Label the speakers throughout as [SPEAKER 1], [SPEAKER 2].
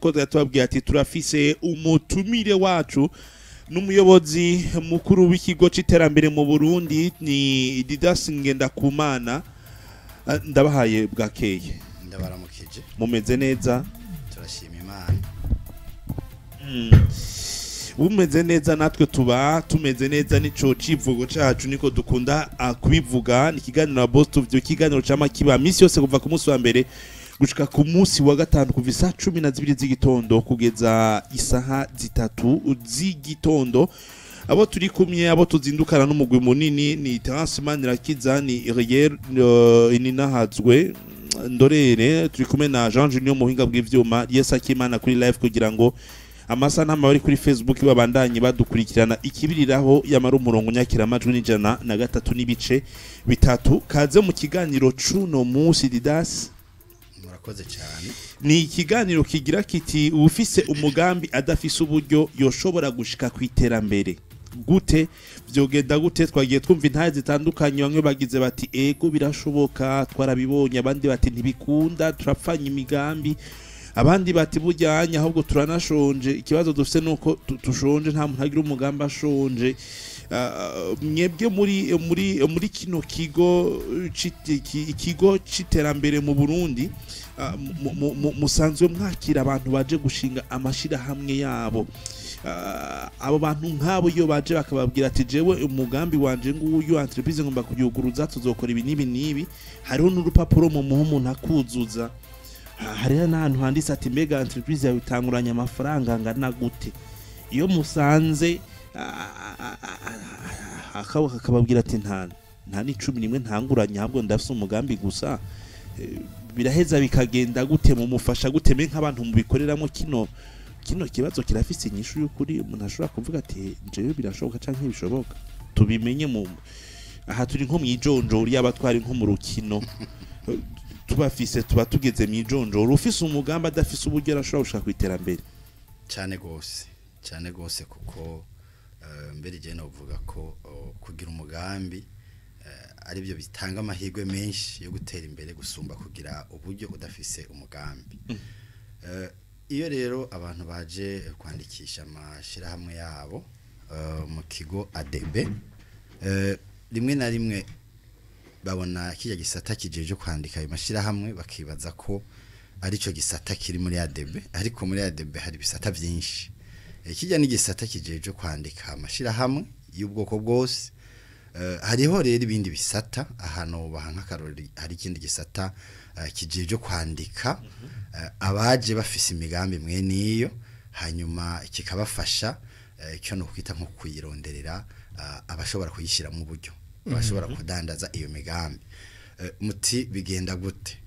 [SPEAKER 1] Ko tubabwiye ati turafise umutumire wacu n'umuyobozi mukuru w'ikigo c'iterambere mu Burundi, ni Didas Ngendakumana. Ndabahaye bwakeye.
[SPEAKER 2] Ndabaramukije.
[SPEAKER 1] Mumeze neza?
[SPEAKER 2] Turashima Imana.
[SPEAKER 1] Umeze neza, natwe tuba tumeze neza. Nico civugo cacu, niko dukunda kubivuga. Ni ikiganiro na Boss Tuvyo, ikiganiro cama kiba misi yose kuva ku munsi wa mbere gushika ku munsi wa gatanu, kuva isaha 12 z'igitondo kugeza isaha 3 z'igitondo. Abo turi kumwe, abo tuzindukana n'umugwi munini, ni Terence Manirakiza, ni Iriel Ininahazwe Ndorere, turi kumwe na Jean Junior muhinga bw'ivyuma, Yesa Kimana kuri live kugira ngo amasanamu bari kuri Facebook babandanye badukurikirana. Ikibiriraho yamara umurongo nyakira amajwi n'103.3. Kaze mu kiganiro cuno munsi, Didas.
[SPEAKER 2] Murakoze cyane.
[SPEAKER 1] Ni ikiganiro kigira kiti: ufise umugambi adafise uburyo yoshobora gushika ku iterambere gute? Vyogenda gute? Twagiye twumva intahe zitandukanye. Bamwe bagize bati: "Ego, birashoboka, twarabibonye." Abandi bati: "Ntibikunda, turapfanya imigambi." Abandi bati: "Bujyanye ahubwo turanashonje, ikibazo dufise nuko tushonje, nta muntu agira umugambi ashonje." Mwebwe muri kino kigo ikigo c'iterambere mu Burundi, musanzwe mwakira abantu baje gushinga amashirahamwe yabo. Abo bantu nk'abo, iyo baje bakababwira ati: "Jewe umugambi wanje nguyu, entreprise ngomba kuyuguruza, tuzokora ibi n'ibi n'ibi," hariho n'urupapuro mu muha umuntu akuzuza. Hariho n'ahantu handitse ati: "Mbega entreprise yawe itanguranye amafaranga angana gute?" Iyo musanze akababwira ati: Nta n'10 ntanguranye, ahubwo ndafise umugambi gusa," biraheza bikagenda gute? Mumufasha gute mbe nk'abantu mubikoreramo? Kino kibazo kirafise inyishu y'ukuri umuntu ashobora kuvuga ati: "Jewe birashoboka canke ntibishoboka"? Tubimenye mu aha turi nko mwijonjori, yaba twari nko mu rukino tubafise, tuba tugeze mwijonjori. Ufise umugambi adafise uburyo arashobora gushaka kwiterambere?
[SPEAKER 2] Cyane gose, cyane gose, kuko mbere igihe novuga ko kugira umugambi ari byo bitanga amahirwe menshi yo gutera imbere gusumba kugira uburyo udafise umugambi. Iyo rero abantu baje kwandikisha amashirahamwe yabo mu kigo ADB, rimwe na rimwe babona kirya gisata kijeje kwandika ayo mashirahamwe, bakibaza ko arico gisata kiri muri ADB, ariko muri ADB hari ibisata byinshi. Kirya ni gisata kijeje kwandika amashirahamwe y'ubwoko bwose. Hariho rero ibindi bisata. Ahantu baha nk'akarori, hari ikindi gisata kijeje kwandika abaje bafise imigambi mwe niyo, hanyuma kikabafasha icyo no kwita nko kuyironderera abashobora kuyishyira mu buryo, abashobora kudandaza iyo migambi. Muti bigenda gute?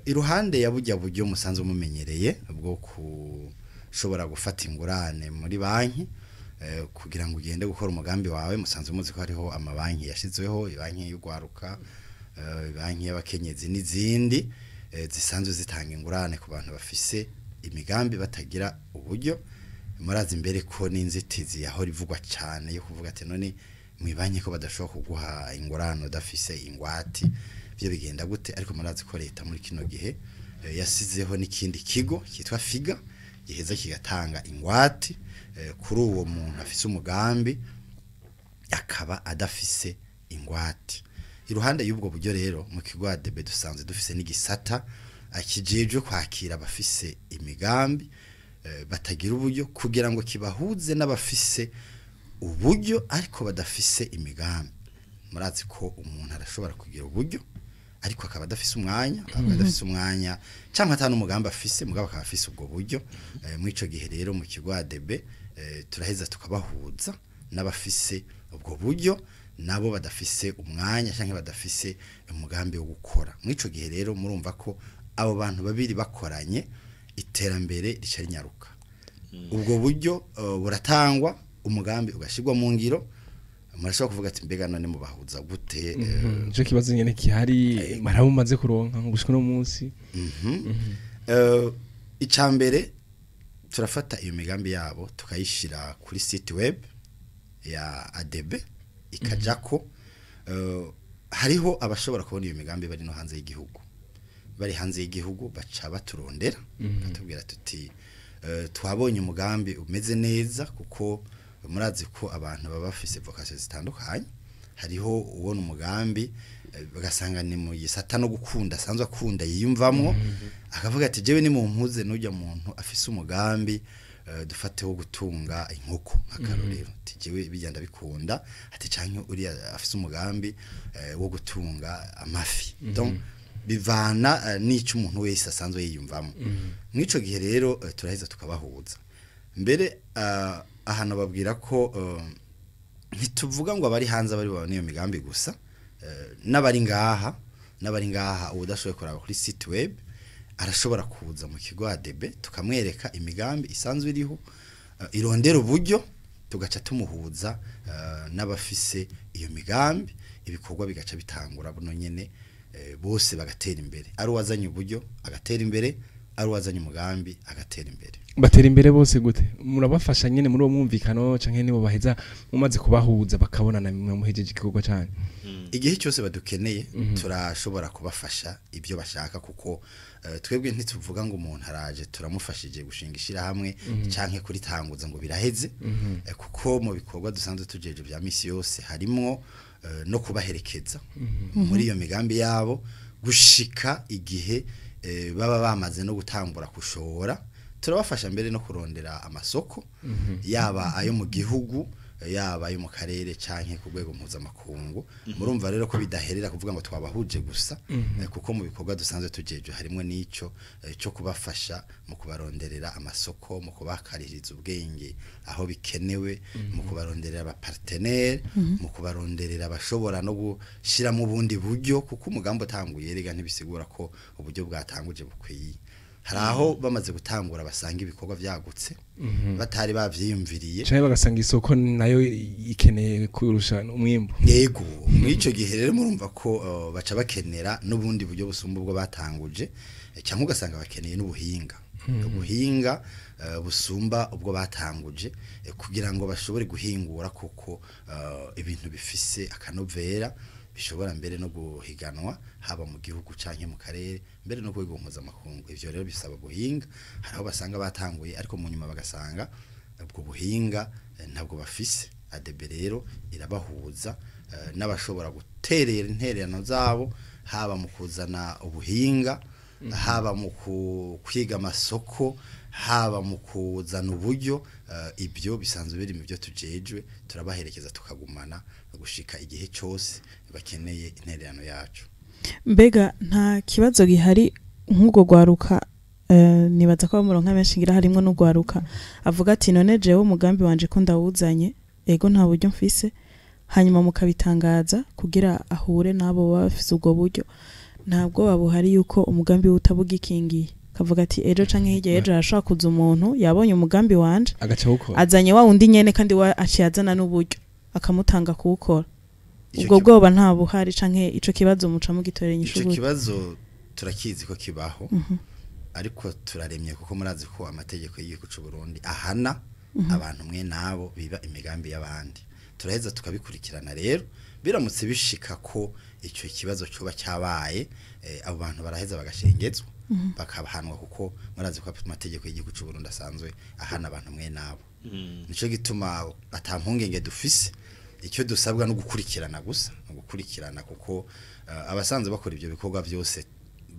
[SPEAKER 2] Iruhande ya burya buryo musanzwe mumenyereye bwo kushobora gufata ingurane muri banki kugira ngo ugende gukora umugambi wawe, musanzwe muzi ko hariho amabanki yashizweho, banki y'ugwaruka, banki y'abakenyezi n'izindi zisanzwe zitanga ingurane ku bantu bafise imigambi batagira uburyo. Murazi imbere ko n'inzitizi yahora ivugwa cyane yo kuvuga ati: "None mwibanki ko badashobora kuguha ingurane udafise ingwate, byo bigenda gute?" Ariko murazi ko leta muri kino gihe yasizeho n'ikindi kigo cyitwa FIGA, giheza kigatanga ingwate kuri uwo muntu afise umugambi akaba adafise ingwate. Iruhande y'ubwo buryo rero, mu kigo ADB dusanzwe dufise n'igisata kijejwe kwakira abafise imigambi batagira uburyo, kugira ngo kibahuze n'abafise uburyo ariko badafise imigambi. Murazi ko umuntu arashobora kugira uburyo ariko akaba adafise umwanya, akaba adafise umwanya cyangwa atanu umugambi afise, mugabo akaba afise ubwo buryo. Muri ico gihe rero, mu kigo ADB turaheza tukabahuza n'abafise ubwo buryo nabo badafise umwanya cyangwa badafise umugambi wo gukora. Muri ico gihe rero murumva ko abo bantu babiri bakoranye, iterambere rica rinyaruka. Ubwo buryo buratangwa, umugambi ugashyirwa mu ngiro. Murashobora kuvuga ati: "Mbega none mubahuza gute?"
[SPEAKER 3] Nico kibazo nyene gihari. Maramumaze kuronka ngo gushika no munsi?
[SPEAKER 2] Icambere, turafata iyo migambi yabo tukayishira kuri site web ya ADB, ikajako. Hariho abashobora kubona iyo migambi bari no hanze y'igihugu. bari hanze y'igihugu baca baturondera, batubwira tuti twabonye umugambi umeze neza, kuko murazi ko abantu baba bafise vocation zitandukanye. Hariho ubona umugambi bagasanga ni mu gisata no gukunda asanzwe akunda yiyumvamwo, akavuga ati jewe ni mu mpuze n'ujya muntu afise umugambi dufate wo gutunga inkoko nk'akarorero, ati jewe bijya ndabikunda, ati canke uriya afise umugambi wo gutunga amafi. Donc bivana n'ico umuntu wese asanzwe yiyumvamo. Mw'ico gihe rero turaheza tukabahuza. Mbere ahantu babwira ko ntituvuga ngo abari hanze abari babona iyo migambi gusa, n'abari ngaha udashoboye kuraba kuri site web arashobora kuza mu kigo ADB tukamwereka imigambi isanzwe iriho, irondera uburyo, tugaca tumuhuza n'abafise iyo migambi, ibikorwa bigaca bitangura buno nyene, bose bagatera imbere, ari uwazanye uburyo agatera imbere, ari uwazanye umugambi agatera imbere.
[SPEAKER 3] Batera imbere bose gute? Murabafasha nyene muri uwo mwumvikano canke nibo baheza mumaze kubahuza bakabonana muhejeje igikorwa canyu?
[SPEAKER 2] Igihe cyose badukeneye turashobora kubafasha ibyo bashaka, kuko twebwe ntituvuga ngo umuntu araje turamufashije gushinga ishirahamwe canke kuritanguza ngo biraheze, kuko mu bikorwa dusanzwe tujeje bya misi yose harimwo no kubaherekeza muri iyo migambi yabo gushika igihe baba bamaze no gutangura kushora. Turabafasha mbere no kurondera amasoko, yaba ayo mu gihugu, yaba ayo mu karere canke ku rwego mpuzamakungu. Murumva rero ko bidaherera kuvuga ngo twabahuje gusa, kuko mu bikorwa dusanzwe tujeje harimo n'ico cyo kubafasha mu kubaronderera amasoko, mu kubakaririza ubwenge aho bikenewe, mu kubaronderera abapartenaire, mu kubaronderera abashobora no gushira mu bundi buryo, kuko umugambi utanguye rega ntibisigura ko uburyo bwatanguje bukwiye. Hari aho bamaze gutangura basanga ibikorwa byagutse batari bavyiyumviriye,
[SPEAKER 3] canke bagasanga isoko nayo ikeneye kurusha umwimbu.
[SPEAKER 2] Yego, muri ico gihe rero murumva ko baca bakenera n'ubundi buryo busumba ubwo batanguje, cyangwa ugasanga bakeneye n'ubuhinga, ubuhinga busumba ubwo batanguje, kugira ngo bashobore guhingura kuko ibintu bifise akanovera bishobora mbere no guhiganwa haba mu gihugu canke mu karere, mbere no kwego mpuzamakungu. Ivyo rero bisaba guhinga. Hari aho basanga batanguye ariko mu nyuma bagasanga ubwo buhinga ntabwo bafise. ADB rero irabahuza n'abashobora guterera intererano zabo, haba mu kuzana ubuhinga, haba mu kwiga amasoko, haba mu kuzana uburyo. Ibyo bisanzwe biri mu byo tujejwe, turabaherekeza tukagumana gushika igihe cyose bakeneye intererano yacu.
[SPEAKER 4] Mbega nta kibazo gihari nk'ubwo gwaruka, nibaza ko bamuronka benshi ngira harimo n'ugwaruka avuga ati none jewe umugambi wanje ko ndawuzanye, ego nta buryo mfise, hanyuma mukabitangaza kugira ahure nabo bafise ubwo buryo. Ntabwo babuhari yuko umugambi utabugikingiye, kavuga ati ejo canke hirya ejo arashaka kuza umuntu yabonye umugambi wanje azanye wa undi nyene kandi wa aciye azana n'uburyo akamutanga kuwukora. Ubwo bwoba nta buhari canke ico kibazo muca mugitorera inyishu?
[SPEAKER 2] Ico kibazo turakizi ko kibaho, ariko turaremye kuko murazi ko amategeko y'igihugu c'u Burundi ahana abantu mwe nabo biba imigambi y'abandi. Turaheza tukabikurikirana rero, biramutse bishika ko ico kibazo coba cyabaye, abo bantu baraheza bagashengezwa bakabahanwa, kuko murazi ko amategeko y'igihugu c'u Burundi asanzwe ahana abantu mwe nabo. Nico gituma ata mpungenge dufise, icyo dusabwa no gukurikirana gusa, no gukurikirana, kuko abasanzwe bakora ibyo bikorwa byose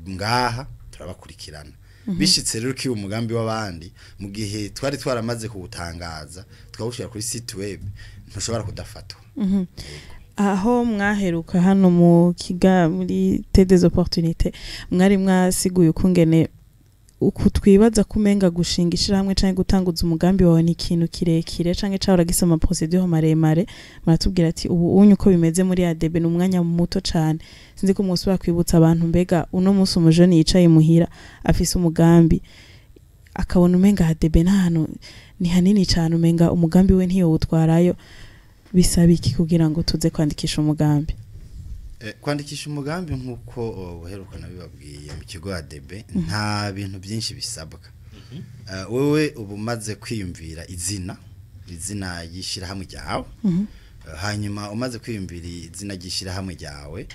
[SPEAKER 2] ngaha turabakurikirana. Bishitse rero kiba umugambi w'abandi mu gihe twari twaramaze kuwutangaza twawushira kuri site web, ntushobora kudafatwa.
[SPEAKER 4] Aho mwaheruka hano mu kiga muri des opportunités, mwari mwasiguye ukungene uku twibaza kumenga gushinga ishirahamwe canke gutanguza umugambi wawe ni ikintu kirekire canke cahora gisoma procédure maremare. Muratubwira ati ubu unyu uko bimeze muri ADB ni umwanya muto cane. Sinzi ko mwosubira kwibutsa abantu, mbega uno munsi umujoni yicaye muhira afise umugambi akabona umenga ADB nta ni hanini cane, umenga umugambi we ntiyowutwarayo, bisaba iki kugira ngo tuze kwandikisha umugambi?
[SPEAKER 2] Kwandikisha umugambi nkuko uheruka nabibabwiye mu kigo ADB nta bintu byinshi bisabwa. Wewe ubu umaze kwiyumvira izina ry'ishirahamwe ryawe, hanyuma umaze kwiyumvira izina ry'ishirahamwe ryawe,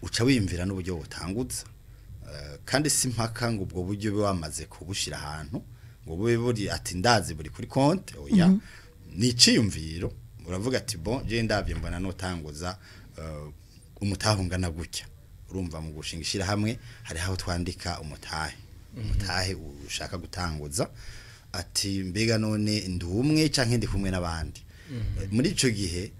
[SPEAKER 2] uca wiyumvira n'uburyo butanguza. Kandi si mpaka ngo ubwo buryo ube wamaze kubushira ahantu ngo bube buri ati ndazi buri kuri konte, oya, ni iciyumviro. Uravuga ati bon, je ndavye mbona notanguza umutahe ungana gutya. Urumva mu gushinga ishirahamwe hari aho twandika umutahe ushaka gutanguza, ati mbega none ndi umwe canke ndi kumwe n'abandi. Muri ico gihe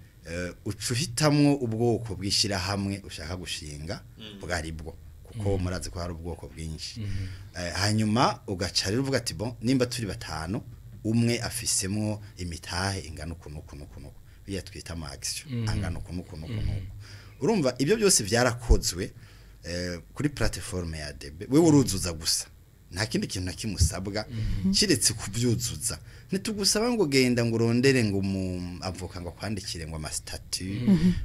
[SPEAKER 2] uca uhitamwo ubwoko bw'ishirahamwe ushaka gushinga bwari bwo, kuko murazi ko hari ubwoko bwinshi. Hanyuma ugaca rero uvuga ati bon, nimba turi batanu, umwe afisemwo imitahe ingana uku n'uku n'uku n'uku, biya twita ama action angana uku n'uku n'uku n'uku. Urumva ibyo byose byarakozwe kuri plateforme ya ADB. Wewe uruzuza gusa, nta kindi kintu na kimwe usabwa kiretse kubyuzuza. Ntitugusaba ngo genda ngo urondere ngo umu avocat ngo akwandikire ngo ama statuts,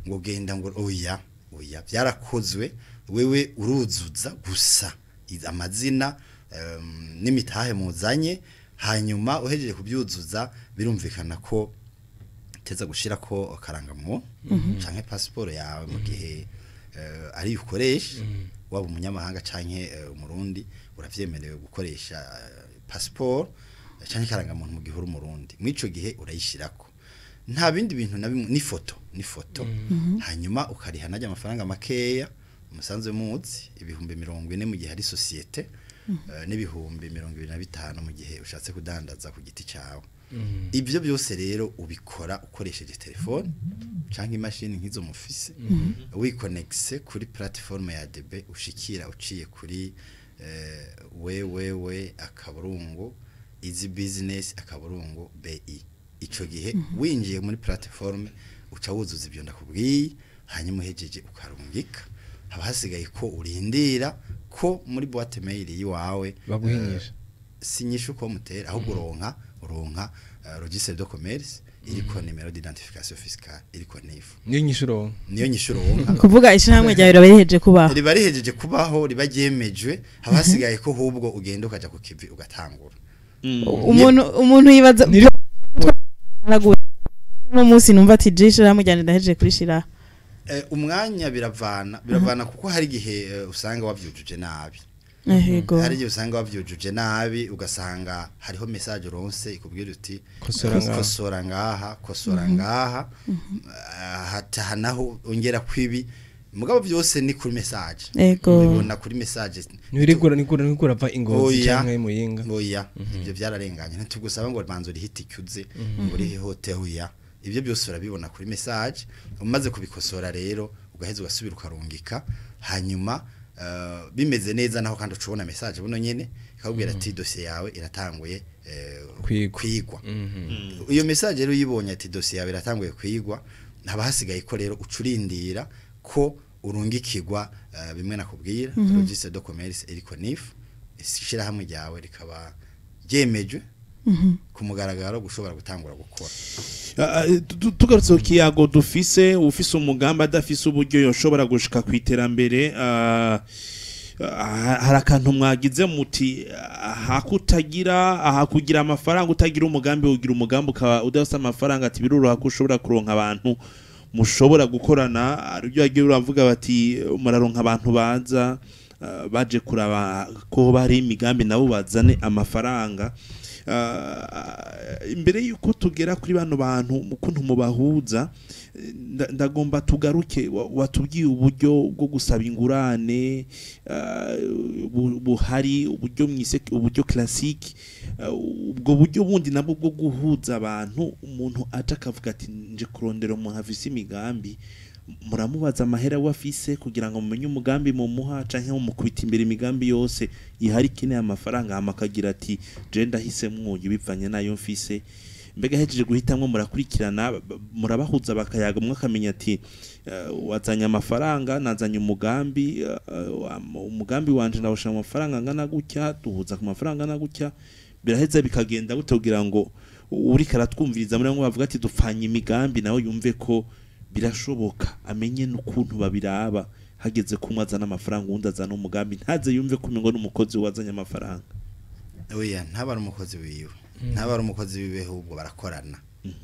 [SPEAKER 2] ngo genda ngo oya, oya, byarakozwe. Wewe uruzuza gusa amazina n'imitahe muzanye. Hanyuma uhejeje kubyuzuza, birumvikana ko teza gushira ko karangamuntu canke passport yawe mu gihe ari ukoresha, waba umunyamahanga canke umurundi, uravyemerewe gukoresha passport canke karangamuntu mu gihe uri umurundi. Mw'ico gihe urayishirako, nta bindi bintu na bimwe, ni foto. Hanyuma ukariha najya amafaranga makeya umusanzu muzi, 40,000 mu gihe ari société, n'25,000 mu gihe ushatse kudandaza ku giti cyawe. Ibyo byose rero ubikora ukoresheje telefone cyangwa imashini nk'izo mufise, wikonegise kuri plateforme ya ADB ushikira uciye kuri www.easybusiness.bi. Ico gihe winjiye muri plateforme, uca wuzuza ibyo ndakubwiye, hanyuma uhejeje ukarungika. Haba hasigaye ko urindira ko muri boîte mail yiwawe
[SPEAKER 3] baguhinyisha.
[SPEAKER 2] Sinyisha uko mutera, ahubwo uronka registre de commerce iriko numéro d'identification fiscale, iriko NIF.
[SPEAKER 3] Niyo nyishu uronka?
[SPEAKER 2] Niyo nyishu uronka.
[SPEAKER 4] Kuvuga ishirahamwe ryawe riba rihejeje kubaho.
[SPEAKER 2] Riba rihejeje kubaho, riba ryemejwe. Haba hasigaye ko hubwo ugenda ukaja ku kivi ugatangura.
[SPEAKER 4] Umuntu yibaza uno munsi numva ati je ishirahamwe ryanjye ndahejeje kurishiraho.
[SPEAKER 2] Umwanya biravana kuko hari igihe usanga wavyujuje nabi. Hari igihe usanga wavyujuje nabi, ugasanga hariho message uronse ikubwira uti
[SPEAKER 3] kosora ngaha.
[SPEAKER 2] Kosora ngaha, kosora ngaha, hataha naho ongera kwibi. Mugabo byose ni kuri message. Ubibona kuri message.
[SPEAKER 3] Ntirigura va Ingozi
[SPEAKER 2] Oya.
[SPEAKER 3] canke Muyinga.
[SPEAKER 2] Oya, ibyo byararenganye. Ntitugusaba ngo banza urihite icyuze ngo urihe hote, oya. Ibyo byose urabibona kuri message. Umaze kubikosora rero, ugaheza ugasubira ukarungika. Hanyuma bimeze neza naho kandi ucubona message buno nyene ikakubwira ati dossier yawe iratanguye
[SPEAKER 3] Kwigwa.
[SPEAKER 2] kwigwa. Iyo message rero uyibonye ati dossier yawe iratanguye kwigwa, haba hasigaye ko rero ucurindira ko urungikirwa bimwe nakubwira, registre de commerce iriko NIF, ishirahamwe ryawe rikaba ryemejwe ku mugaragaro gushobora gutangura gukora.
[SPEAKER 1] Tugarutse ku kiyago dufise, ufise umugambi adafise uburyo yoshobora gushika ku iterambere, hari akantu mwagize muti hakutagira aha kugira amafaranga utagira umugambi, ugira umugambi ukaba udafise amafaranga, ati biroroha ko ushobora kuronka abantu mushobora gukorana. Hari ibyo wagiye uravuga bati muraronka abantu baza baje kuraba ko bari imigambi, nabo bazane amafaranga. Imbere yuko tugera kuri bano bantu ukuntu mubahuza, ndagomba tugaruke watubwiye uburyo bwo gusaba ingurane buhari, uburyo mwise uburyo classique, ubwo buryo bundi nabwo bwo guhuza abantu. Umuntu aje akavuga ati nje kurondera umuntu afise imigambi, muramubaza amahera we afise kugira ngo mumenye umugambi mumuha, canke mumukubita imbere imigambi yose ihari ikeneye amafaranga, hama akagira ati je ndahisemwo uyu bivanye nayo mfise. Mbega ahejeje guhitamwo, murakurikirana, murabahuza bakayaga, umwe akamenya ati wazanye amafaranga, nazanye umugambi, umugambi wanje ndawushira mu mafaranga angana gutya, duhuza ku mafaranga angana gutya, biraheza bikagenda gute kugira ngo uriko aratwumviriza muri bamwe bavuga ati dupfanye imigambi nawe yumve ko birashoboka, amenye n'ukuntu babiraba hageze kumwe azana amafaranga, uwundi azana umugambi, ntaze yumve ko umengo n'umukozi wazanye amafaranga?
[SPEAKER 2] Oya, ntaba ari umukozi wiwe, ntaba ari umukozi wiwe, ahubwo barakorana,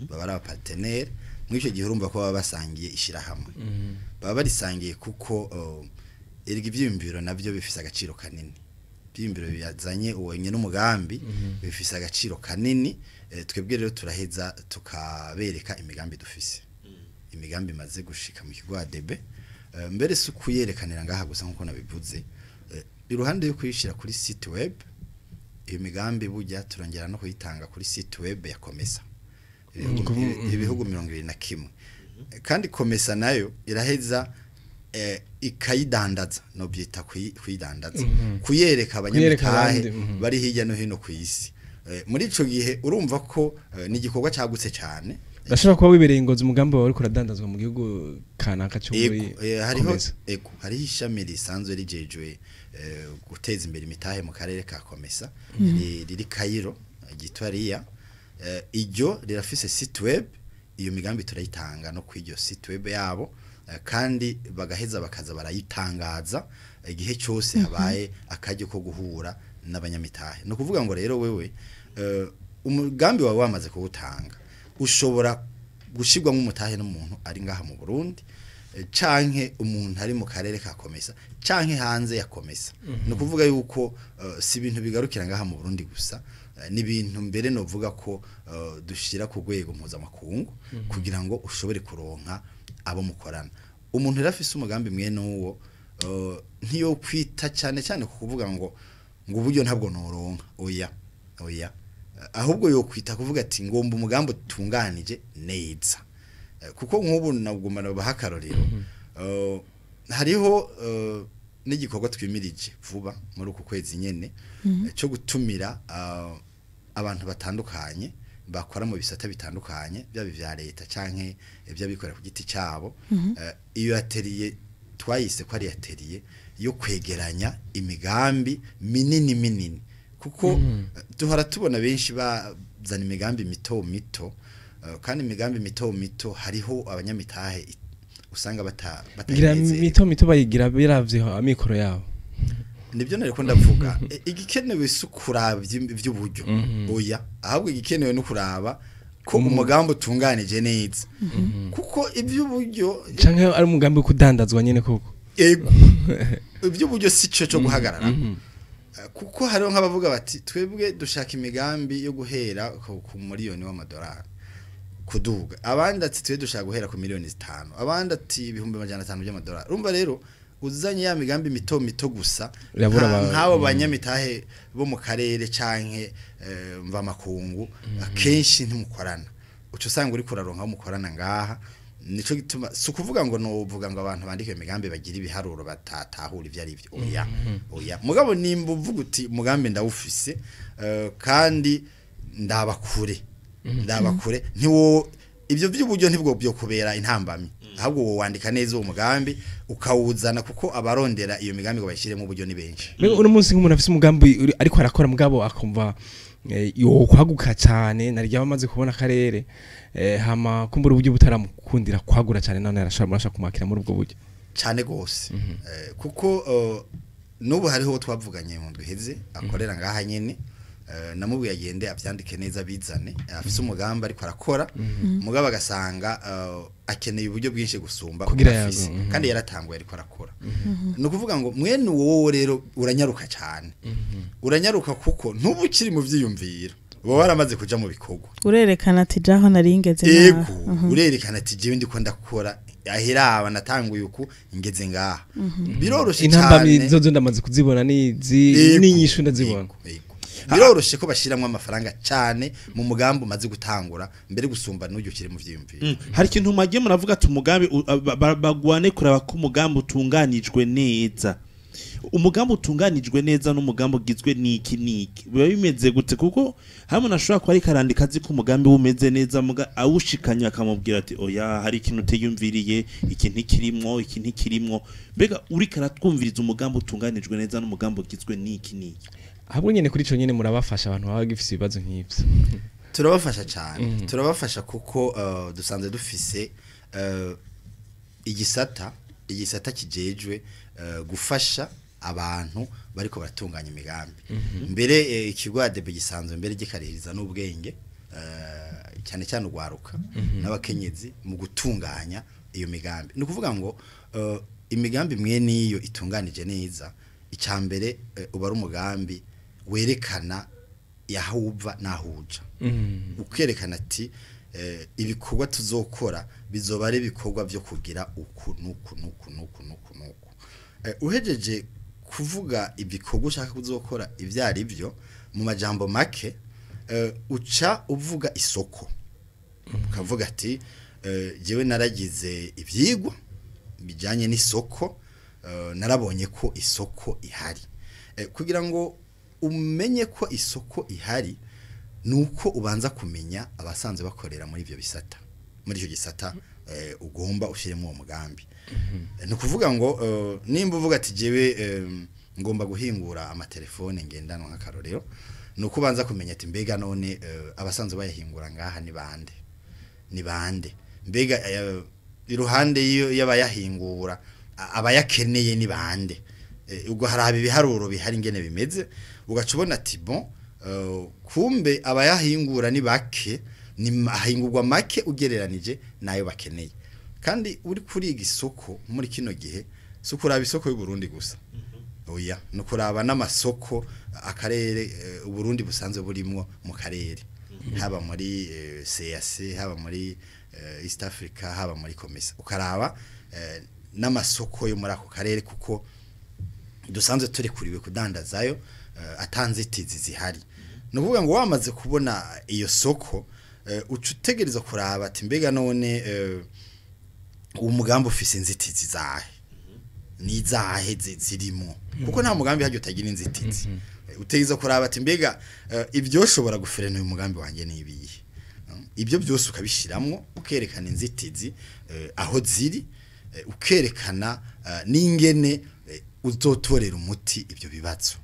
[SPEAKER 2] baba ari aba partenaires. Muri icyo gihe urumva ko baba basangiye ishirahamwe, baba barisangiye kuko Erega ivyiyumviro navyo bifise agaciro kanini. Ivyiyumviro byazanye uwo nyene umugambi bifise agaciro kanini. Twebwe rero turaheza tukabereka imigambi dufise, imigambi imaze gushika mu kigo ADB. Mbere si ukuyerekanira ngaha gusa nkuko nabivuze, iruhande yo kuyishira kuri site web iyo migambi, burya turongera no kuyitanga kuri site web ya Komesa, ibihugu 21, kandi Komesa nayo iraheza ikayidandaza, no byita kuyidandaza, kuyereka abanyamitahe
[SPEAKER 3] abandi,
[SPEAKER 2] bari hirya no hino ku isi. Muri ico gihe urumva ko ni igikorwa cagutse cyane.
[SPEAKER 3] Urashobora kuba wibereye ingozi, umugambi wawe uriko uradandazwa mu gihugu kanaka cyo muri
[SPEAKER 2] Ego, hariho
[SPEAKER 3] Komesa.
[SPEAKER 2] Ego, hariho ishami risanzwe rijejwe guteza imbere imitahe mu karere ka Komesa, riri Cairo, ryitwa RIA. Iryo rirafise site web, iyo migambi turayitanga no kw'iryo site web yabo, kandi bagaheza bakaza barayitangaza igihe cyose habaye akaryo ko guhura n'abanyamitahe. Ni ukuvuga ngo rero wewe umugambi wawe wamaze kuwutanga, ushobora gushirwamo umutahe n'umuntu ari ngaha mu Burundi, canke umuntu ari mu karere ka Komesa canke hanze ya Komesa. Ni ukuvuga yuko si ibintu bigarukira ngaha mu Burundi gusa, ni ibintu mbere novuga ko dushira ku rwego mpuzamakungu kugira ngo ushobore kuronka abo mukorana. Umuntu rero afise umugambi mwene uwo, ntiyo kwita cyane cyane ku kuvuga ngo uburyo ntabwo noronka, oya oya. Ahubwo yo kwita kuvuga ati ngomba umugambi utunganije neza. Kuko nk'ubu naguma nabaha akarorero, hariho n'igikorwa twimirije vuba muri uku kwezi nyene, cyo gutumira abantu batandukanye bakora mu bisata bitandukanye, byaba ivya leta canke iby'abikorera ku giti cyabo. Iyo atelier twayise ko ari atelier yo kwegeranya imigambi minini minini, kuko duhora tubona benshi bazana imigambi mito mito, kandi imigambi mito mito hariho abanyamitahe usanga
[SPEAKER 3] ngira
[SPEAKER 2] batayinezererwa.
[SPEAKER 3] Mito mito bayigira biravye amikoro yabo.
[SPEAKER 2] Nibyo nariko ndavuga. Igikenewe si ukuraba ivy'uburyo, oya, ahubwo igikenewe no kuraba ko umugambi utunganije neza, kuko ivy'uburyo
[SPEAKER 3] canke ari umugambi wo kudandazwa nyene koko.
[SPEAKER 2] Ego, iby'uburyo si cyo cyo guhagarara. Kuko hariho nk'abavuga bati twebwe dushaka imigambi yo guhera ku miliyoni w'amadolari kuduga, abandi ati twe dushaka guhera ku miliyoni 5, abandi ati 500,000 by'amadolari. Urumva rero uzanye ya migambi mito mito gusa,
[SPEAKER 3] Irabura
[SPEAKER 2] nk'abo banyamitahe bo mu karere canke mvamakungu akenshi ntimukorana, uca usanga uri kuraronka aho mukorana ngaha. Nico gituma si ukuvuga ngo novuga ngo abantu bandika imigambi bagira ibiharuro batatahura ivyo ari byo, oya oya. Mugabo nimba uvuga uti umugambi ndawufise, kandi ndaba kure, ndaba kure, ntiwo ibyo by'uburyo ntibwo byo kubera intambamyi, ahubwo wowe wandika neza uwo mugambi ukawuzana, kuko abarondera iyo migambi ngo bayishyiremo uburyo ni benshi.
[SPEAKER 3] Mbega uno munsi nk'umuntu afise umugambi ariko arakora, mugabo akumva yo kwaguka cyane, naryaba amaze kubona akarere, hama kumbura uburyo butaramukundira kwagura cyane, none arashobora, murashobora kumwakira muri ubwo buryo?
[SPEAKER 2] Cyane gose. Kuko n'ubu hariho uwo twavuganye mu ndwi iheze akorera ngaha nyene, namubwiye agende avyandike neza bizane, afise umugambi ariko arakora, mugabo agasanga akeneye uburyo bwinshi gusumba
[SPEAKER 3] Kugira
[SPEAKER 2] ubwo afise.
[SPEAKER 3] yago,
[SPEAKER 2] Kandi yaratanguye ariko arakora. Ni ukuvuga ngo mwene uwo rero uranyaruka cyane, uranyaruka kuko ntuba ukiri mu vyiyumviro, uba waramaze kuja mu bikorwa.
[SPEAKER 4] Urerekana ati jaho nari ngeze
[SPEAKER 2] Ego.
[SPEAKER 4] naha.
[SPEAKER 2] Urerekana ati jewe ndiko ndakora, ahiraba natanguye uku ngeze ngaha, biroroshe
[SPEAKER 3] Intambamyi
[SPEAKER 2] cyane.
[SPEAKER 3] zozo ndamaze kuzibona nizi
[SPEAKER 2] Ego,
[SPEAKER 3] n'inyishu ndazibona.
[SPEAKER 2] Ego, ego. Biroroshe ko bashiramwo amafaranga cyane mu mugambi umaze gutangura mbere gusumba n'ujya ukiri mu vyiyumviro.
[SPEAKER 1] Hari ikintu mwagiye muravuga ati umugambi bagwane kuraba ko umugambi utunganijwe neza. Umugambi utunganijwe neza n'umugambi ugizwe n'iki n'iki, biba bimeze gute? Kuko hamwe nashobora kuba ariko arandika azi ko umugambi we umeze neza, muga awushikanye akamubwira ati oya, hari ikintu utiyumviriye, iki ntikirimwo, iki ntikirimwo. Mbega uriko aratwumviriza, umugambi utunganijwe neza n'umugambi ugizwe n'iki n'iki?
[SPEAKER 3] Ahubwo nyene kuri ico nyene murabafasha abantu baba bagifise ibibazo nk'ivyo?
[SPEAKER 2] Turabafasha cyane, turabafasha kuko dusanzwe dufise igisata kijejwe gufasha abantu bariko baratunganya imigambi. Mbere ikigo ADB gisanzwe mbere gikarihiriza n'ubwenge, cyane cyane urwaruka n'abakenyezi mu gutunganya iyo migambi. Ni ukuvuga ngo Imigambi mwe niyo itunganije neza, icambere uba ari umugambi werekana yahuva nahuja. Ukerekana ati ibikorwa tuzokora bizoba ari ibikorwa byo kugira uku nuku nuku nuku nuku nuku. Uhejeje kuvuga ibikorwa ushaka kuzokora ivyo ari byo mu majambo make, uca uvuga isoko, ukavuga ati jewe naragize ivyigwa bijanye n'isoko, narabonye ko isoko ihari. Kugira ngo umenye ko isoko ihari nuko ubanza kumenya abasanzwe bakorera muri ivyo bisata, muri icyo gisata ugomba ushiremo uwo mugambi. Ni ukuvuga ngo nimba uvuga ati jewe ngomba guhingura amatelefone ngendanwa nk'akarorero, nuko ubanza kumenya ati mbega none abasanzwe bayahingura ngaha ni bande, ni bande, mbega iruhande y'abayahingura abayakeneye ni bande. Ubwo haraba ibiharuro bihari ingene bimeze, ugaca ubona ati bon, kumbe abayahingura ni bake, ni ahingurwa make ugereranije nayo bakeneye. Kandi uri kuriga isoko muri kino gihe si ukuraba isoko y'u Burundi gusa, oya, no kuraba n'amasoko akarere Uburundi busanzwe burimwo mu karere, haba muri CAC, haba muri East Africa, haba muri Comesa, ukaraba n'amasoko yo muri ako karere, kuko dusanzwe turekuriwe kudandazayo atanzitizi zihari. Ni ukuvuga ngo wamaze kubona iyo soko, uca utegereza kuraba ati mbega none uwo mugambi ufise inzitizi zahe, ni zahe zirimo, kuko nta mugambi hajya utagira inzitizi. Utegereza kuraba ati mbega ibyo ushobora guferena uyu mugambi wanjye ni ibihe, ibyo byose ukabishiramwo, ukerekana inzitizi aho ziri, ukerekana n'ingene uzotorera umuti ibyo bibazo,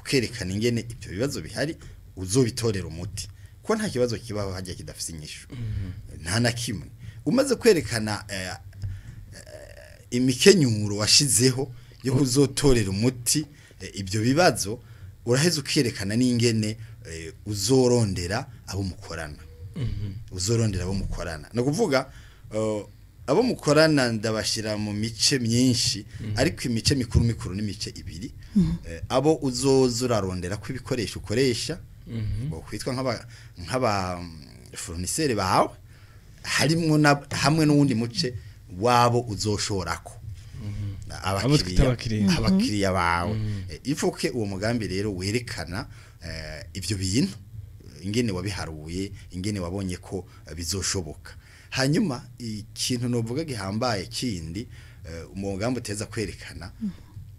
[SPEAKER 2] ukerekana ingene ibyo bibazo bihari uzobitorera umuti, ko nta kibazo kibaho hajya kidafise inyishu, nta na kimwe. Umaze kwerekana imikenyuro washizeho yo kuzotorera umuti ibyo bibazo, uraheza ukerekana n'ingene uzorondera abo mukorana. Uzorondera abo mukorana, no kuvuga abo mukorana ndabashira mu mice myinshi, ariko imice mikuru mikuru n'imice ibiri. Abo uzoza urarondera ko ibikoresho ukoresha bo kwitwa nk'aba fournisseur bawe, harimwo hamwe n'uwundi muce wabo uzoshorako abakiriya bawe. Ifuke uwo mugambi rero werekana ivyo bintu ingene wabiharuye, ingene wabonye ko bizoshoboka. Hanyuma ikintu novuga gihambaye kindi umugambi uteza kwerekana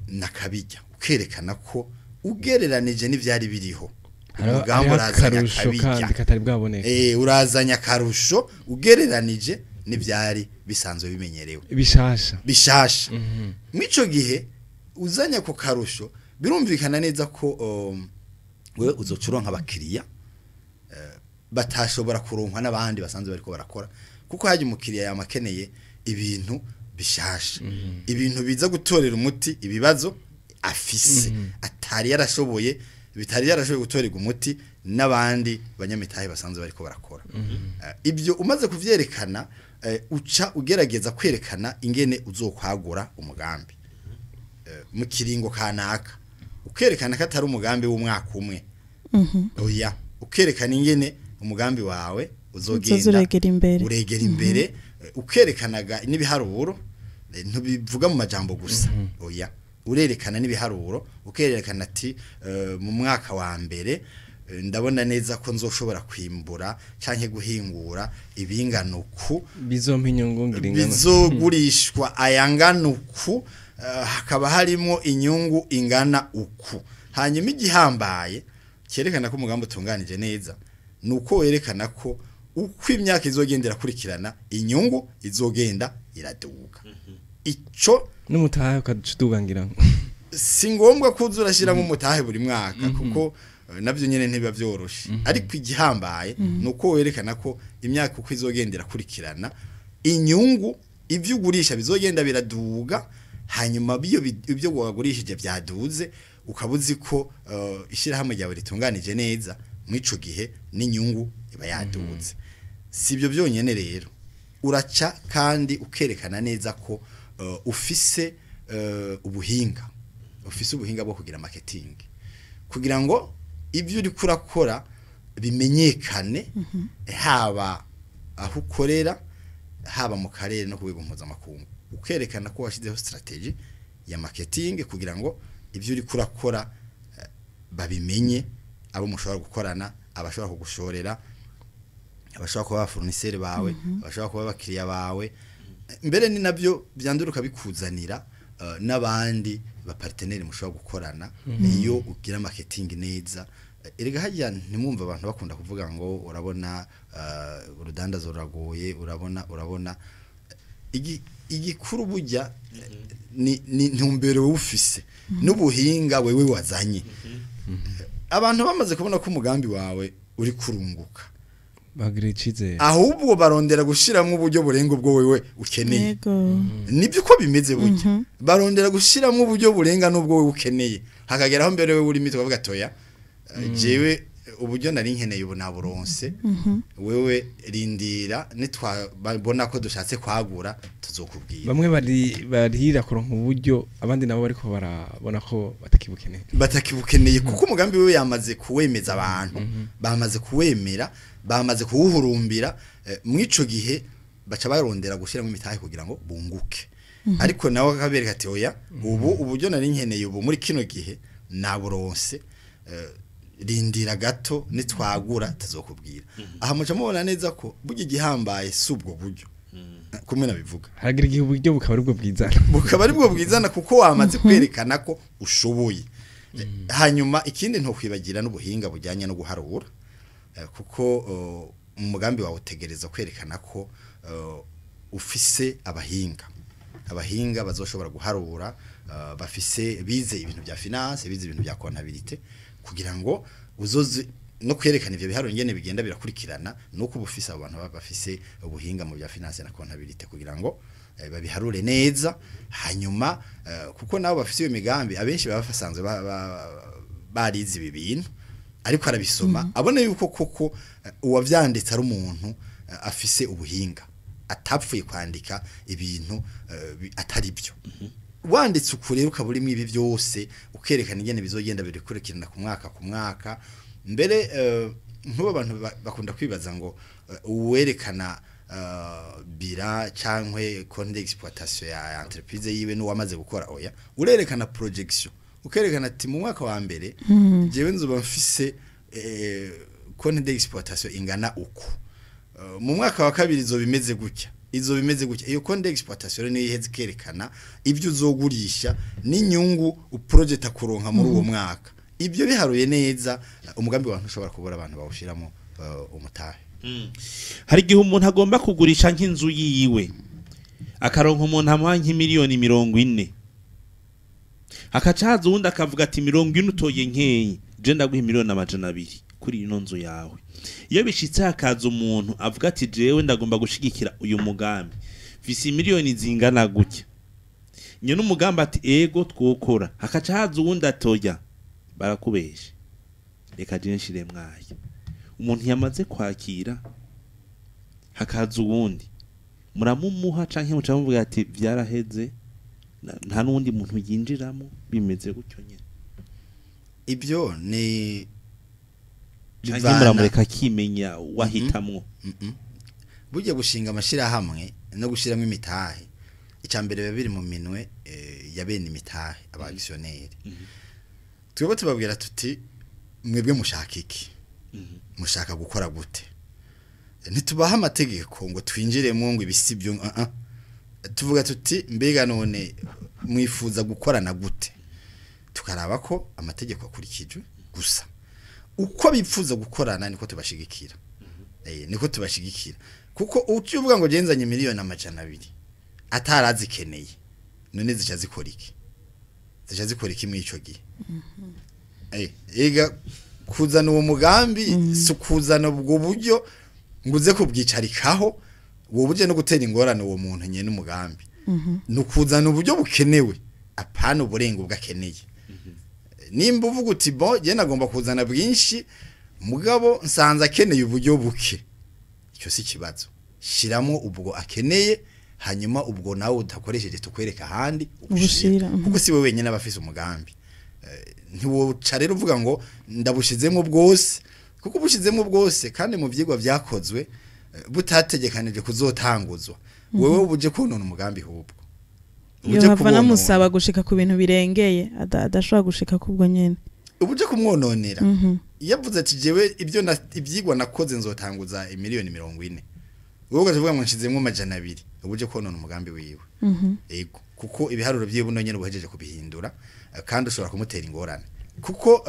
[SPEAKER 2] nakabijya, ukerekana ko ugereranije n'ivyari biriho umugambi urazanya kabijya, urazanya karusho ugereranije n'ivyari bisanzwe bimenyerewe
[SPEAKER 3] bishasha
[SPEAKER 2] bishasha. Mico gihe uzanya ko karusho birumvikana neza ko wewe uzocuronka abakiriya batashobora kuronkwa n'abandi basanzwe bariko barakora, kuko haje umukiriya yamakeneye ibintu bishasha, ibintu biza gutorera umuti ibibazo afise atari yarashoboye, bitari yarashoboye gutorerwa umuti n'abandi banyamitahe basanzwe bariko barakora. Ibyo umaze kuvyerekana, uca ugerageza kwerekana ingene uzokwagura umugambi mu kiringo kanaka, ukerekana ko atari umugambi w'umwaka umwe, oya, ukerekana ingene umugambi wawe uzogenda uregera imbere, ukerekanaga n'ibiharuro, ntubivuga mu majambo gusa, oya, urerekana n'ibiharuro, ukerekana ati mu mwaka wa mbere ndabona neza ko nzoshobora kwimbura canke guhingura ibinganuku
[SPEAKER 3] bizompa inyungu ngiringana,
[SPEAKER 2] bizogurishwa ayanganuku, hakaba harimo inyungu ingana uku. Hanyuma igihambaye cyerekana ko umugambi utunganije neza nuko werekana ko uko imyaka izogendera kurikirana inyungu izogenda iraduga. Ico
[SPEAKER 3] n'umutahe ukadugangira
[SPEAKER 2] si ngombwa ko uzurashiramo umutahe buri mwaka, kuko navyo nyene ntibiba vyoroshe, ariko igihambaye nuko werekana ko imyaka uko izogendera kurikirana inyungu ivyo ugurisha bizogenda biraduga, hanyuma ibyo wagurishije byaduze, ukabuzi ko ishirahamwe ryawe ritunganije neza, mw'ico gihe n'inyungu iba yaduze. Si ibyo byonyene rero, uraca kandi ukerekana neza ko ufise ubuhinga, ufise ubuhinga bwo kugira marketing, kugira ngo ibyo uri kurakora bimenyekane, haba aho ukorera, haba mu karere no ku rwego mpuzamakungu, ukerekana ko washyizeho strategy ya marketing kugira ngo ibyo uri kurakora babimenye, abo mushobora gukorana, abashobora kugushorera, abashobora kuba abafournisseur bawe, abashobora kuba abakiriya bawe. Mbere ni nabyo byanduruka bikuzanira n'abandi ba partenaire mushobora gukorana iyo ugira marketing neza. Erega hajya ntimwumva abantu bakunda kuvuga ngo urabona urudandazo ruragoye, urabona igikuru burya ni ntumbero ufise n'ubuhinga wewe wazanye. Abantu bamaze kubona ko umugambi wawe uri kurunguka,
[SPEAKER 3] bagira icizere,
[SPEAKER 2] ahubwo barondera gushiramwo uburyo burenga ubwo wewe ukeneye. Nibyo uko bimeze burya, barondera gushiramwo uburyo burenga n'ubwo wewe ukeneye, hakageraho mbere wewe uri mitwe bavuga toya jewe uburyo nari nkeneye ubu naburonse, wewe rindira nitwabona ko dushatse kwagura tuzokubwira.
[SPEAKER 3] Bamwe barihira kuronka uburyo, abandi nabo bariko barabona ko batakibukeneye
[SPEAKER 2] kuko umugambi wewe yamaze kuwemeza abantu, bamaze kuwemera, bamaze kuwuhurumbira. Mwico gihe baca barondera gushiramo imitahe kugira ngo bunguke. Ariko nawe akabereka ati oya, ubu uburyo nari nkeneye ubu muri kino gihe naburonse, rindira gato nitwagura tuzokubwira. Aha muca mubona neza ko burya igihambaye si ubwo buryo kumwe nabivuga,
[SPEAKER 3] haragira igihe uburyo bukaba aribwo bwizana,
[SPEAKER 2] bukaba aribwo bwizana kuko wamaze kwerekana ko ushoboye. Hanyuma ikindi ntokwibagira n'ubuhinga bujyanye no guharura, kuko umugambi wawe utegereza kwerekana ko ufise abahinga bazoshobora guharura, bafise bize ibintu bya finance, bize ibintu bya comptabilité, kugira ngo uzoze no kwerekana ivyo biharuro ngene bigenda birakurikirana, nuko ubufise abantu bafise ubuhinga mu bya finance na comptabilité kugira ngo babiharure neza. Hanyuma kuko nabo bafise iyo migambi abenshi baba basanzwe barize ibi bintu, ariko arabisoma abona yuko koko uwavyanditse ari umuntu afise ubuhinga, atapfuye kwandika ibintu atari byo. Wanditse ukuri ukaba urimo ibi byose, ukerekana ingene bizogenda birikurikirana ku mwaka ku mwaka. Mbere nk'ubu abantu bakunda kwibaza ngo uwerekana bira cyangwa compte d'exploitation ya entreprise yiwe n'uwamaze gukora, oya, urerekana projection, ukerekana ati mu mwaka wa mbere jewe nzoba mfise compte d'exploitation ingana uku, mu mwaka wa kabiri izo bimeze gutya, izo bimeze gutya. Iyo compte d'exploitation niyo iheze kerekana ibyo uzogurisha n'inyungu uprojecta kuronka muri uwo mwaka. Ibyo biharuye neza, umugambi wawe ntushobora kubura abantu bawushiramo umutahe.
[SPEAKER 1] Hari igihe umuntu agomba kugurisha nk'inzu yiwe akaronka umuntu amuha nk'imiliyoni 40, hakaca haza uwundi akavuga ati 40 utoye nkeyi, je ndaguha 200,000,000 kuri ino nzu yawe. Iyo bishitse hakaza umuntu avuga ati jewe ndagomba gushigikira uyu mugambi, mfise miliyoni zingana gutya, nyene umugambi ati ego twokora, hakaca haza uwundi atoya barakubeshe, reka je nshire mwaye. Umuntu yamaze kwakira hakaza uwundi, muramumuha canke muca muvuga ati vyaraheze, nta nundi muntu yinjiramo, bimeze gutyo nyene.
[SPEAKER 2] Ibyo ni
[SPEAKER 1] canke muramureka kimenya wahitamwo.
[SPEAKER 2] Burya gushinga amashirahamwe no gushiramo imitahe, icambere biba biri mu minwe ya bene imitahe, aba actionnaire. Twebwe tubabwira tuti mwebwe mushaka iki, mushaka gukora gute, ntitubaha amategeko ngo twinjiremo ngo ibisibyo, tuvuga tuti mbega none mwifuza gukorana gute, tukaraba ko amategeko akurikijwe gusa. Uko bipfuza gukorana niko tubashigikira, niko tubashigikira, kuko ucyuvuga ngo genzanye 200,000,000 atarazikeneye, none zica zikora iki? Zica zikora iki muri ico gihe? Ega kuzana uwo mugambi si kuzana ubwo buryo nguze kubwicarikaho, uwo buryo no gutera ingorane uwo muntu nyene umugambi, ni ukuzana uburyo bukenewe, apana uburenga ubwakeneye. Nimba uvuga uti bon je nagomba kuzana bwinshi mugabo nsanze akeneye uburyo buke, icyo si kibazo, shiramo ubwo akeneye, Hanyuma ubwo nawe udakoresheje tukwereka ahandi
[SPEAKER 4] Ubushira,
[SPEAKER 2] ubushira, kuko si we wenyine aba afise umugambi. Ntiwoca rero uvuga ngo ndabushizemo bwose, kuko ubushizemo bwose kandi mu vyigwa vyakozwe butategekanije kuzotanguzwa, wewe buje konona umugambi hubwo. Ubuje
[SPEAKER 4] yohava
[SPEAKER 2] kubonona.
[SPEAKER 4] Namusaba gushika ku bintu birengeye adashobora gushika kubwo nyene.
[SPEAKER 2] Ubuje kumwononera. Iyo avuze ati jewe ibyo ivyigwa nakoze nzotanguza imiliyoni 40, wowe ugaca ngo nshizemwo 200, ubuje konona umugambi wiwe. Ego, kuko ibiharuro vyiwe buno nyene ubuhejeje kubihindura, kandi ushobora kumutera ingorane, kuko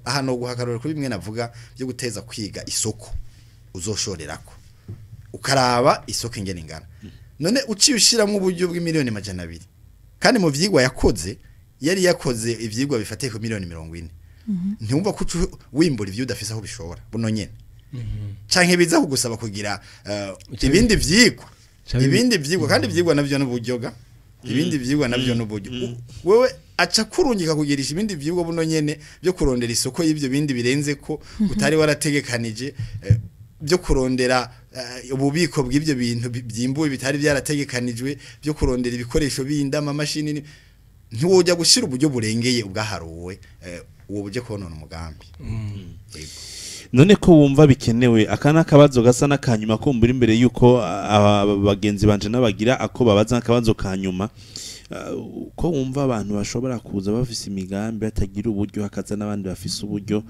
[SPEAKER 2] ahantu guhakarura kuri bimwe navuga byo guteza kwiga isoko uzoshorerako, ukaraba isoko ingene ingana. None uciye ushiramwo uburyo bw'imiliyoni 200, kandi mu vyigwa yakoze yari yakoze ivyigwa bifatiye ku miliyoni 40, ntiwumva ko uca wimbura ivyo udafise aho bishobora buno nyene, canke biza kugusaba kugira ibindi vyigwa, ibindi vyigwa, kandi ivyigwa navyo n'uburyoga, ibindi vyigwa navyo n'uburyo. Wewe aca kurungika kugirisha ibindi vyigwa buno nyene byo kurondera isoko y'ivyo bindi birenze ko utari warategekanije, byo kurondera ububiko bw'ivyo bintu byimbuwe bitari byarategekanijwe, byo kurondera ibikoresho bindi, amamashini ntiwojya gushira uburyo burengeye ubwaharuwe, uwo buje konona umugambi. Yego.
[SPEAKER 1] None ko wumva bikenewe, aka ni akabazo gasa n'akanyuma kumbura imbere yuko bagenzi banje n'abagira ako babaza akabazo ka nyuma. Ko wumva abantu bashobora kuza bafise imigambi batagira uburyo, hakaza n'abandi bafise uburyo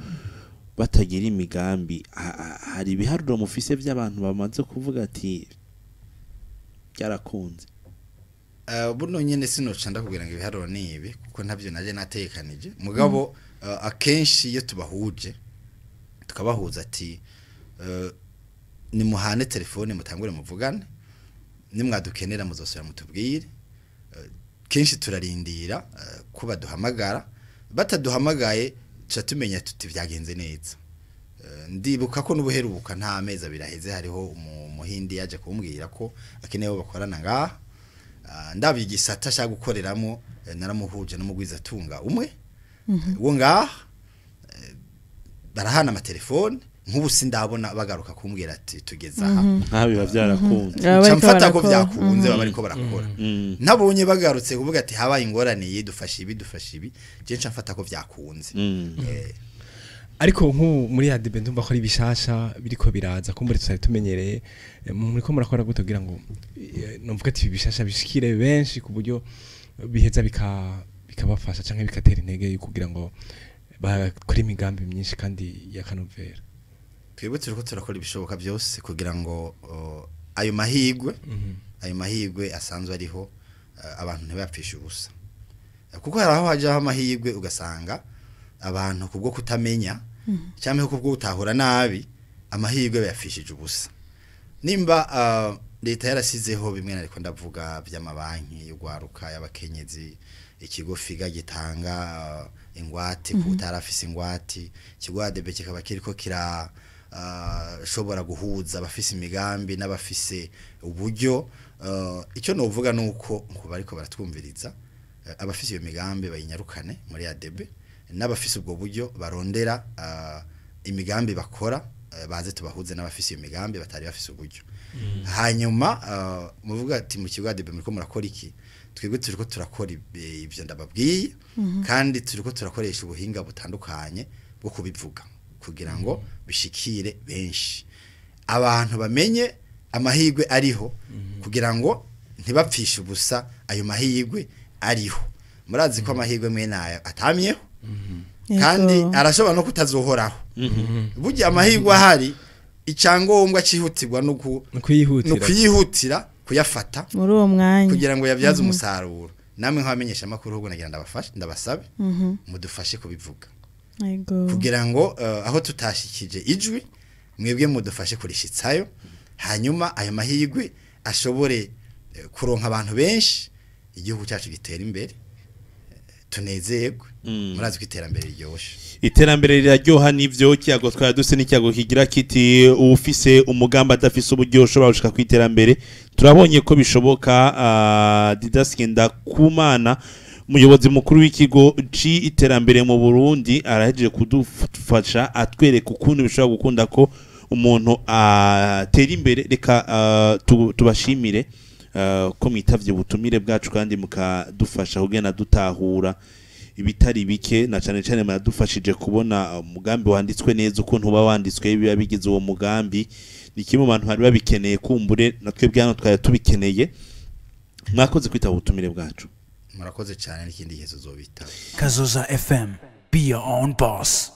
[SPEAKER 1] batagira imigambi, hari ibiharuro mufise by'abantu bamaze kuvuga ati byarakunze?
[SPEAKER 2] Buno nyene sinoca ndakubwira ngo ibiharuro ni ibi, kuko ntabyo naje natekanije. Mugabo akenshi iyo tubahuje, tukabahuza ati nimuhane telefone, mutangure muvugane, nimwadukenera muzosubira mutubwire. Kenshi turarindira ko baduhamagara. Bataduhamagaye tuca tumenya tuti byagenze neza. Ndibuka ko n'ubuheruka nta mezi 2 aheze hariho umuhindi yaje kumbwira ko akeneye abo bakorana ngaha. Ndabye igisata ashaka gukoreramo, naramuhuje n'umugwizatunga umwe wo ngaha, barahana amatelefone. Nk'ubu sindabona bagaruka kumbwira ati tugeze aha.
[SPEAKER 1] Nkaho biba byarakunze.
[SPEAKER 4] Baba
[SPEAKER 2] Nca
[SPEAKER 4] bariko
[SPEAKER 2] mfata ko
[SPEAKER 4] barakora.
[SPEAKER 2] byakunze, baba bariko barakora. Ntabonye bagarutse kuvuga ati habaye ingorane iyi, dufashe ibi, dufashe ibi, je nca mfata ko byakunze.
[SPEAKER 3] Ariko nk'ubu muri ADB ndumva ko ari bishasha biriko biraza, kumbure tutari tumenyereye. Muriko murakora gute kugira ngo numvuga ati ibi bishasha bishikire benshi, ku buryo biheza bikabafasha canke bigatera intege yo kugira ngo bakore imigambi myinshi kandi y'akanovera?
[SPEAKER 2] Twebwe turiko turakora ibishoboka byose kugira ngo ayo mahigwe, ayo mahigwe asanzwe ariho, abantu ntibapfishe ubusa. Kuko hari aho hajyaho amahirwe ugasanga abantu kubwo kutamenya cyangwa kubwo gutahura nabi amahirwe bayapfishije ubusa. Nimba leta yarasizeho bimwe nariko ndavuga by'amabanki y'ugwaruka, y'abakenyezi, ikigo FIGA gitanga ingwate ku utarafise ingwate, ikigo ADB kikaba kiriko kira shobora guhuza abafise imigambi n'abafise uburyo, icyo novuga nuko nkuba ariko baratwumviriza, abafise iyo migambi bayinyarukane muri ADB, n'abafise ubwo buryo barondera imigambi bakora, baze tubahuze n'abafise iyo migambi batari bafise uburyo. Hanyuma muvuga ati mu kigo ADB muriko murakora iki? Twebwe turiko turakora ibyo ndababwiye, kandi turiko turakoresha ubuhinga butandukanye bwo kubivuga kugira ngo bishikire benshi, abantu bamenye amahirwe ariho, kugira ngo ntibapfishe ubusa ayo mahirwe ariho. Murazi ko amahirwe mwene aya atamyeho, kandi arashobora no kutazohoraho. Burya amahirwe ahari, icyangombwa cyihutirwa no
[SPEAKER 3] kwihutira
[SPEAKER 2] kuyihutira kuyafata
[SPEAKER 4] muri uwo mwanya
[SPEAKER 2] kugira ngo yabyaze umusaruro. Namwe nk'abamenyesha amakuru ahubwo nagira ndabafashe, ndabasabe mudufashe kubivuga kugira ngo aho tutashikije ijwi mwebwe mudufashe kurishitsayo, hanyuma ayo mahirwe ashobore kuronka abantu benshi, igihugu cyacu gitera imbere, tunezerwe. Murazi ko iterambere riryoshe.
[SPEAKER 1] Iterambere riraryoha nivyo. Kiyago twari duse n'ikiyago kigira kiti uwufise umugambi adafise uburyo ushobora gushika ku iterambere. Turabonye ko bishoboka. Didas Ngendakumana, umuyobozi mukuru w'ikigo c'iterambere mu Burundi, arahejeje kudufasha atwereka ukuntu bishobora gukunda ko umuntu atera imbere. Reka tubashimire. Ko mwitavye ubutumire bwacu kandi mukadufasha kugenda dutahura ibitari bike, na cane cane muradufashije kubona umugambi wanditswe neza, ukuntu uba wanditswe, biba bigize uwo mugambi. Ni kimwe mu bantu bari babikeneye, kumbure na twebwe hano twari tubikeneye. Mwakoze kwitaba ubutumire bwacu.
[SPEAKER 2] Murakoze cyane, n'ikindi gihe tuzobitaba.
[SPEAKER 5] Kazoza FM. Be your own boss.